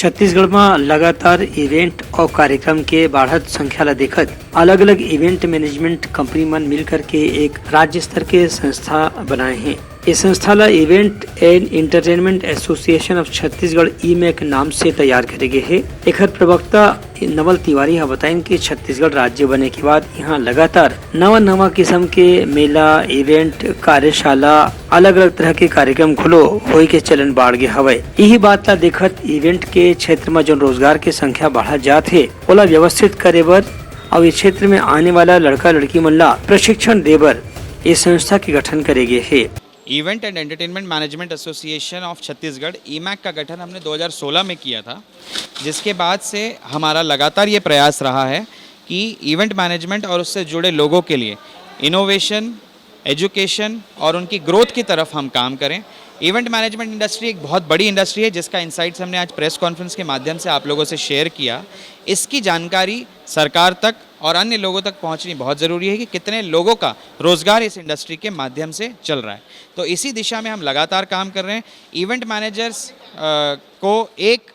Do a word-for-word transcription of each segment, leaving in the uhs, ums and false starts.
छत्तीसगढ़ म लगातार इवेंट अउ कार्यक्रम के बाढ़त संख्या ल देखत अलग-अलग इवेंट मैनेजमेंट कंपनी मन मिलकर के एक राज्य स्तर के संस्था बनाए हे। ये संस्था ल Event and Entertainment Association of Chhattisgarh, ईमैक, नाम से तैयार करे गे हे। एखर प्रवक्ता नवल तिवारी ह बताइन कि छत्तीसगढ़ राज्य बने के बाद इहां लगातार नवा-नवा किसम के मेला, इवेंट, कार्यशाला, अलग-अलग तरह के कार्यक्रम घलो होए के चलन बाढ़ गे हवय। इही बात ला देखत इवेंट के क्षेत्र म जौन रोजगार के संख्या बढ़त जात हे, ओला व्यवस्थित करे बर अउ ये क्षेत्र में आने वाला लड़का-लड़की मन ला प्रशिक्षण दे बर ये संस्था के गठन करे गे हे। Event and Entertainment Management Association of Chhattisgarh, ईमैक, का गठन हमने दो हज़ार सोलह में किया था, जिसके बाद से हमारा लगातार ये प्रयास रहा है कि इवेंट मैनेजमेंट और उससे जुड़े लोगों के लिए इनोवेशन, एजुकेशन और उनकी ग्रोथ की तरफ हम काम करें। इवेंट मैनेजमेंट इंडस्ट्री एक बहुत बड़ी इंडस्ट्री है, जिसका इनसाइट्स हमने आज प्रेस कॉन्फ्रेंस के माध्यम से आप लोगों से शेयर किया। इसकी जानकारी सरकार तक और अन्य लोगों तक पहुंचनी बहुत ज़रूरी है कि कितने लोगों का रोज़गार इस इंडस्ट्री के माध्यम से चल रहा है। तो इसी दिशा में हम लगातार काम कर रहे हैं। इवेंट मैनेजर्स को एक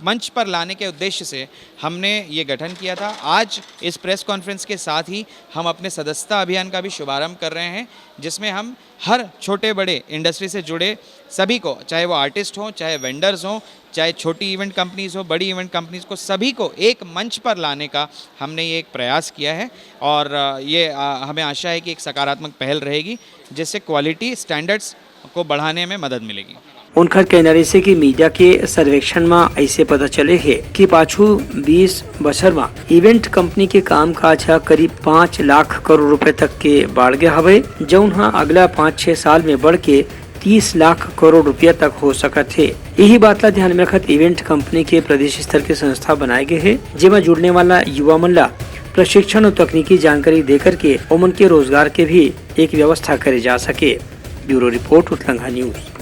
मंच पर लाने के उद्देश्य से हमने ये गठन किया था। आज इस प्रेस कॉन्फ्रेंस के साथ ही हम अपने सदस्यता अभियान का भी शुभारंभ कर रहे हैं, जिसमें हम हर छोटे बड़े इंडस्ट्री से जुड़े सभी को, चाहे वो आर्टिस्ट हों, चाहे वेंडर्स हों, चाहे छोटी इवेंट कंपनीज हो, बड़ी इवेंट कंपनीज को, सभी को एक मंच पर लाने का हमने ये एक प्रयास किया है। और अ, ये अ, हमें आशा है कि एक सकारात्मक पहल रहेगी, जिससे क्वालिटी स्टैंडर्ड्स को बढ़ाने में मदद मिलेगी। उनखर कहना रहिसे कि मीडिया के सर्वेक्षण म अइसे पता चले हे कि पाछू बीस बछर म इवेंट कंपनी के कामकाज ह करीब पाँच लाख करोड़ रुपए तक के बाढ़ गे हवय, जउन ह अगला पाँच छह साल में बढ़ के तीस लाख करोड़ रुपया तक हो सकत हे। यही बात ला ध्यान में रखत इवेंट कंपनी के प्रदेश स्तर के संस्था बनाए गे हे, जेमा जुड़ने वाला युवा मन ला प्रशिक्षण और तकनीकी जानकारी देकर के ओमन के रोजगार के भी एक व्यवस्था करे जा सके। Bureau report, Utlangha news.